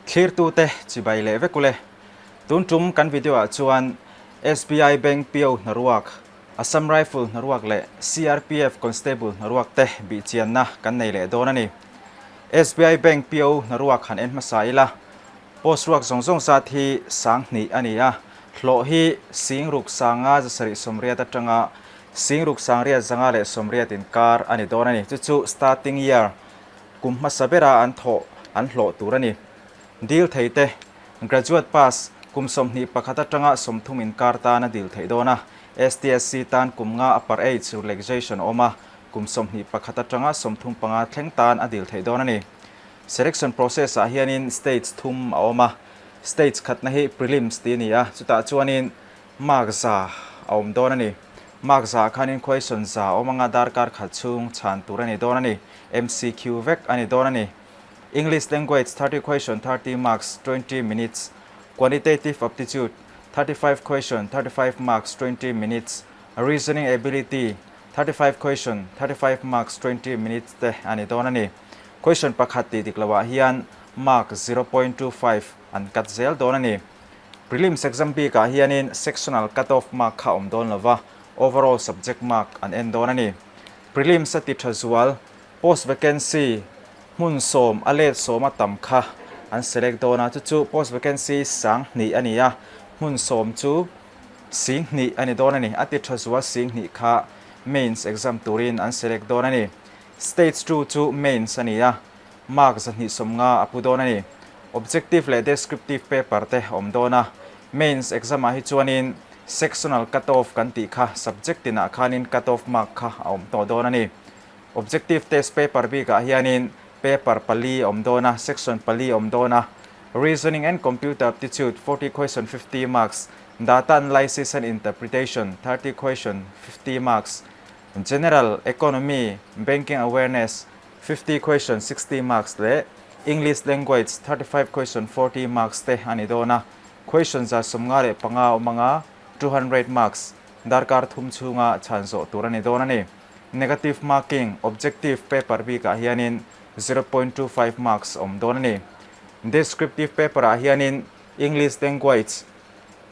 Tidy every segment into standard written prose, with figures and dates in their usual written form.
Thlirtute chibai leh vek ule. Tun tum kan video ah chuan SBI Bank PO hnaruak, Assam Rifle hnaruak leh CRPF Constable hnaruak te bihchianna kan nei leh dawn a ni. SBI Bank PO hnaruak han en hmasa ila, post ruak zawng zawng zat hi 2000 a ni a, hlawh hi 6000 580 atanga 6580 inkar a ni dawn a ni. Chu chu starting year kum hmasa bera an thawh an hlawh tur a ni. Dil thei te, Graduate pass, kum 21 atanga 30 inkar tan a dil theih dawn a, STSC tan kum nga upper age relaxation a awm a, kum 21 atanga 35 thleng tan a dil theih dawn a ni. Selection process ah hianin stage thum a awm a, stage khatna hi prelims tih a ni a, chutah chuanin mark za a awm dawn a ni. Mark za ah khanin question za a awm anga darkar khat chhung chhan tur a ni dawn a ni, MCQ vek a ni dawn a ni. English language 30 question 30 marks 20 minutes, Quantitative aptitude 35 question 35 marks 20 minutes, Reasoning ability 35 question 35 marks 20 minutes te a ni dawn a ni. Question pakhat tih dik loah hian mark 0.25 an cut zel dawn a ni. Prelims exam bikah hianin sectional cut off mark kha awm dawn lova, overall subject mark an en dawn a ni. Prelims a ti tha zual, post vacancy hmun sawm a let sawm a tam kha an select dawn a, chu chu post vacancy 2000 a ni a, hmun sawm chu 2000 a ni dawn a ni. A ti tha zual 2000 kha mains exam turin an select dawn a ni. Stage 2 chu mains a ni a, mark 250 a pu dawn a ni. Objective leh descriptive paper te awm dawn a, mains exam ah hi chuanin sectional cut off kan tih kha subject tinah khanin cut off mark kha a awm tawh dawn a ni. Objective test paper bikah hianin paper pali a awm dawn a, section pali a awm dawn a, Reasoning and Computer Aptitude 40 question 50 marks, Data Analysis and Interpretation 30 question 50 marks, General Economy, Banking Awareness 50 question 60 marks leh English Language 35 question 40 marks te a ni dawn a, question 155 a awm anga 200 marks darkar thum chhunga chhan zawh tur a ni dawn a ni. Negative marking, objective paper bikah hianin 0.25 marks awm dawn a ni. Descriptive paper ah hianin English language,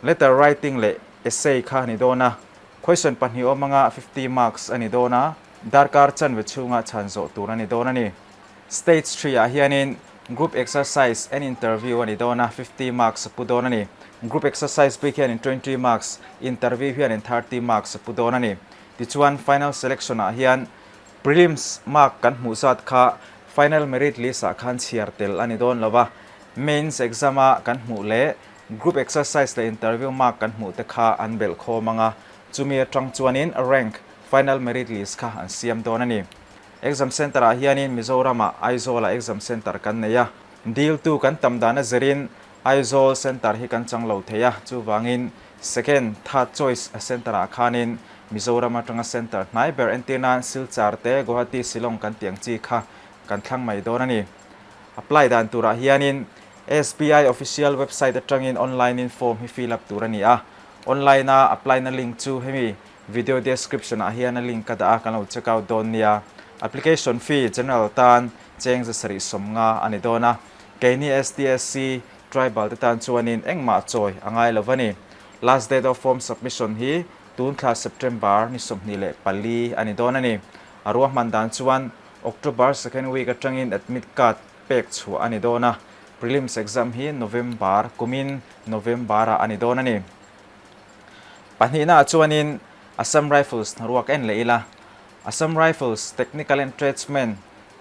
letter writing leh essay kha a ni dawn a, question pahnih awm anga 50 marks a ni dawn a, darkar chanve chhunga chhan zawh tur a ni dawn a ni. Stage 3 ah hianin group exercise and interview a ni dawn a, 50 marks a pu dawn a ni. Group exercise bik hianin 20 marks, interview hianin 30 marks a pu dawn a ni. Tichuan final selection ah hian prelims mark kan hmuh zat kha final merit list ah khan chhiar tel a ni dawn lo a, mains exam a kan hmuh leh group exercise leh interview mark kan hmuh te kha an belh khawm ang a, chumi atang chuanin rank final merit list kha an siam dawn a ni. Exam center ah hianin Mizoram ah Aizawl ah exam center kan nei a, dil tu kan tam dan a zirin Aizawl center hi kan chang lo thei a, chuvangin second, third choice center ah khanin Mizoram atanga center hnai ber entir nan Silchar te Guwahati Shillong kan tih ang chi kha kan thlang mai dawn a ni. Apply dan turah hianin SBI official website atangin online in form hi fill up tur a ni a, online a apply na link chu hemi video description ah hian a link ka dah a kan lo check out dawn nia. Application fee general tan cheng 750 a ni dawn a, keini STSC tribal te tan chuanin engmah chawi a ngai lo a ni. Last date of form submission hi tun thla September ni 24 a ni dawn a ni. A ruahman dan chuan October second week atangin admit card pek chhuah a ni dawn a, prelims exam hi November kumin November ah a ni dawn a ni. Pahnihna ah chuanin Assam Rifles hnaruak en leh ila, Assam Rifles Technical and Tradesman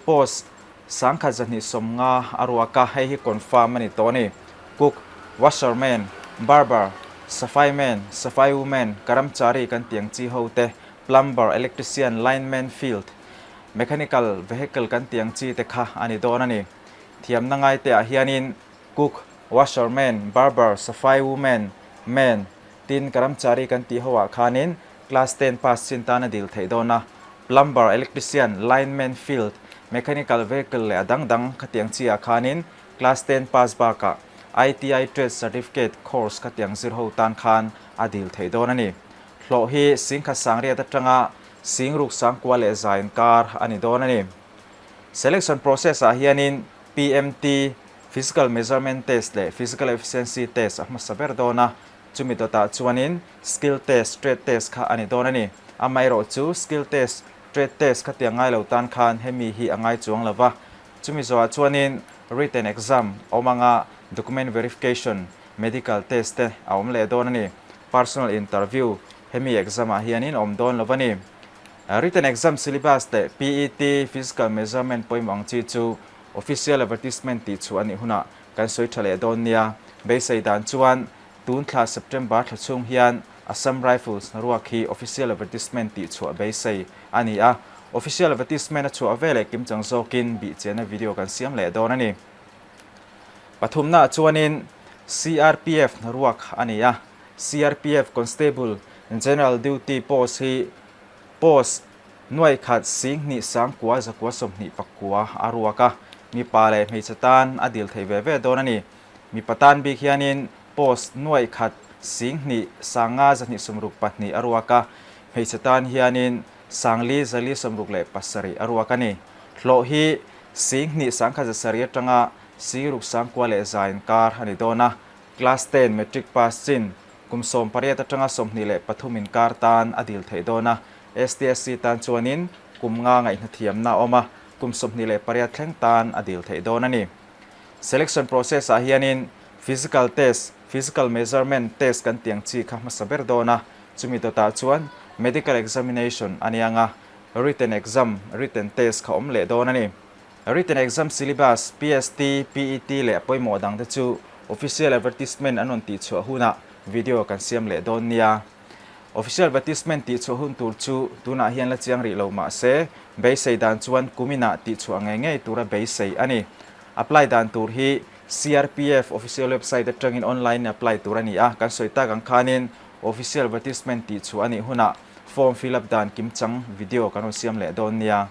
post 1250 a ruak a, hei hi confirm a ni tawh a ni. Cook, washerman, barber, safai man, safai woman, karamchari kan tih ang chi ho te, plumber, electrician, lineman, field, mechanical vehicle kan tih ang chi te kha a ni dawn a ni. Thiamna ngai te ah hianin cook, washerman, barber, safai woman, man, tin karamchari kan tih ho ah khanin class 10 pass chin tan a dil theih dawn a, plumber, electrician, lineman, field, mechanical vehicle leh a dang dang khatiang chi ah khanin class 10 pass bakah ITI trade certificate course khatiang zir ho tan khan a dil theih dawn a ni. Hlawh hi 10,100 atanga 6100 inkar a ni dawn a ni. Selection process ah hianin PMT. Physical Measurement Test leh Physical Efficiency Test a hmasa ber dawn a, chumi dawtah chuanin Skill Test, Trade Test kha a ni dawn a ni. Amaherawh chu Skill Test, Trade Test kha tiang ngai lo tan khan hemi hi a ngai chuang lo va. Chumi zawhah chuanin Written Exam a awm anga Document Verification, Medical Test te a awm leh dawn a ni. Personal Interview hemi exam ah hianin a awm dawn lo va ni. Written Exam Syllabus leh PET, Physical Measurement pawimawh ang chi chu Official Advertisement tih chhuah a nih hunah kan sawi tha leh dawn nia. Beisei dan chuan tun thla September thla chhung hian Assam Rifles hnaruak hi Official Advertisement tih chhuah beisei a ni a. Official Advertisement a chhuah veleh kimchang zawkin bihchiahna video kan siam leh dawn a ni. Pathumnaah chuanin CRPF hnaruak a ni a. CRPF Constable General Duty post hi post Nuai khat 20 sangkua zakua 20 pakua a ruak a, mipa leh hmeichhe tan a dil thei ve ve dawn a ni. Mipa tan bik hianin post nuai khat 20 sanga 260 pahnih a ruak a, hmeichhe tan hianin sangli zali 60 leh pasarih a ruak a ni. Hlawh hi 20 sangkhat 700 atanga 60 sangkua leh za inkar a ni dawn a, Class ten Matric pass chin kum 18 atanga 23 inkar tan a dil theih dawn a, STSC tan chuanin kum nga ngaihna thiamna a awm a, kum 28 thleng tan a dil theih dawn a ni. Selection process ah hianin Physical test, Physical measurement test kan tih ang chi kha hmasa ber dawn a, chumi dawtah chuan Medical examination a nia nga, Written exam, Written test kha awm leh dawn a ni. Written exam syllabus, PST, PET leh a pawimawh dangte chu official advertisement an rawn tihchhuah hunah video kan siam leh dawn nia. Official advertisement tihchhuah hun tur chu tunah hian la chiang rih lo mah se, beisei dan chuan kuminah tihchhuah ngei ngei tura beisei a ni. Apply dan tur hi CRPF official website atangin online in apply tur a ni a, kan sawi tak ang khanin official advertisement tihchhuah a nih hunah form fill up dan kimchang video kan rawn siam leh dawn nia.